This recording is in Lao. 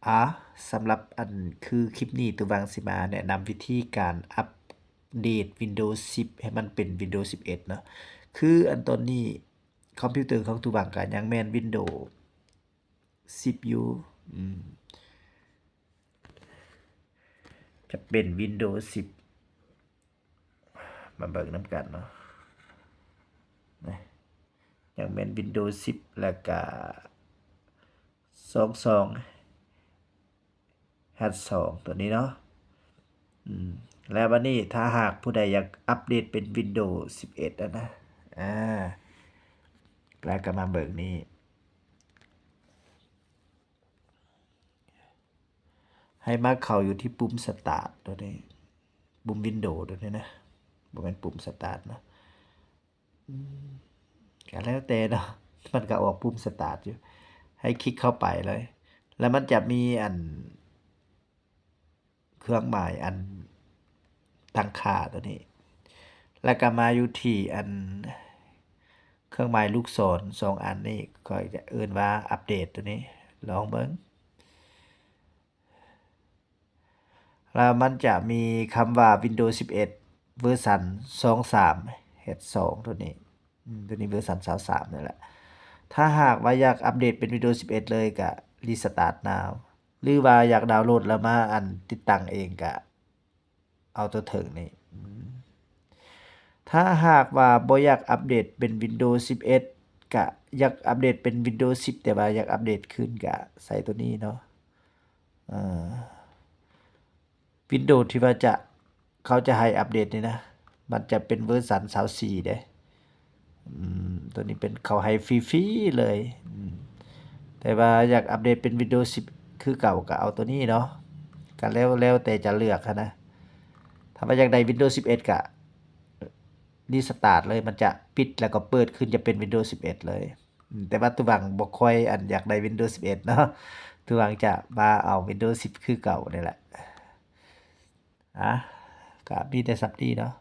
ອາ ສຳລັບອັນ ຄືຄລິບນີ້ ຕູຫວ່າງຊິມາແນະນຳວິທີການອັບເດດ Windows ສິບ ໃຫ້ມັນເປັນ Windows ສິບເອັດເນາະ. ຄືອັນຕອນນີ້ຄອມພິວເຕີຂອງຕູຫວ່າງກໍຍັງແມ່ນ Windows ສິບຢູ່ ອືມ ຈະເປັນ Windows ສິບ ມາເບິ່ງນຳກັນເນາະ ນີ້ ຍັງແມ່ນ Windows ສິບ ແລ້ວກະ ສອງສອງ ແຮັດສອງ ຕົວນີ້ເນາະ ອືມ ແລ້ວບັດນີ້ຖ້າຫາກຜູ້ໃດຢາກອັບເດດເປັນ Windows ສິບເອັດ ອະນະ ອາ ແລ້ວກໍມາເບິ່ງນີ້ ໃຫ້ມາເຂົ້າຢູ່ທີ່ປຸ່ມ Start ຕົວນີ້ ປຸ່ມ Windows ຕົວນີ້ນະ ບໍ່ແມ່ນປຸ່ມ Start ນະ ອືມ ກໍແລ້ວແຕ່ເນາະ ມັນກໍອອກປຸ່ມ Start ຢູ່ ໃຫ້ຄລິກເຂົ້າໄປເລີຍ ແລ້ວມັນຈະມີອັນ ເຄື່ອງໝາຍອັນຕັ້ງຄ່າຕົວນີ້ ແລ້ວກໍມາຢູ່ທີ່ອັນເຄື່ອງໝາຍລູກສອນສອງອັນນີ້ ຂ້ອຍຈະເອີ້ນວ່າອັບເດດຕົວນີ້ ລອງເບິ່ງ ແລ້ວມັນຈະມີຄຳວ່າ Windows ສິບເອັດ ເວີຊັນ ສອງສາມ ແຮັດສອງ ຕົວນີ້ ອືມ ຕົວນີ້ເວີຊັນ ຊາວສາມ ນີ້ແຫຼະ. ຖ້າຫາກວ່າຢາກອັບເດດເປັນ Windows ສິບເອັດ ເລີຍ ກະ Restart Now ຫຼືວ່າຢາກດາວໂຫຼດແລ້ວມາອັນຕິດຕັ້ງເອງ ກະເອົາຕົວເທິງນີ້ ອືມ ຖ້າຫາກວ່າບໍ່ຢາກອັບເດດເປັນ Windows ສິບເອັດ ກະຢາກອັບເດດເປັນ Windows ສິບ ແຕ່ວ່າຢາກອັບເດດຂຶ້ນ ກະໃສ່ຕົວນີ້ເນາະ ເອີ Windows ທີ່ວ່າຈະ ເຂົາຈະໃຫ້ອັບເດດນີ້ນະ ມັນຈະເປັນເວີຊັນ ຊາວສີ່ ເດ້ ອືມ ຕົວນີ້ເປັນເຂົາໃຫ້ຟຣີໆ ເລີຍ ອືມ ແຕ່ວ່າຢາກອັບເດດເປັນ Windows ສິບ ຄືເກົ່າ ກໍເອົາຕົວນີ້ເນາະ ກໍແລ້ວ ແລ້ວແຕ່ຈະເລືອກຫັ້ນນະ. ຖ້າວ່າຢາກໄດ້ Windows ສິບເອັດ ກໍ Restart ເລີຍ ມັນຈະປິດ ແລ້ວກໍເປີດຂຶ້ນ ຈະເປັນ Windows ສິບເອັດ ເລີຍ ອືມ ແຕ່ວ່າຕູຫວ່າງບໍ່ຄ່ອຍອັນຢາກໄດ້ Windows ສິບເອັດ ເນາະ ຕູຫວ່າງຈະມາເອົາ Windows ສິບ ຄືເກົ່ານີ້ແຫຼະ. ອາ ກະມີແຕ່ສ່ຳນີ້ເນາະ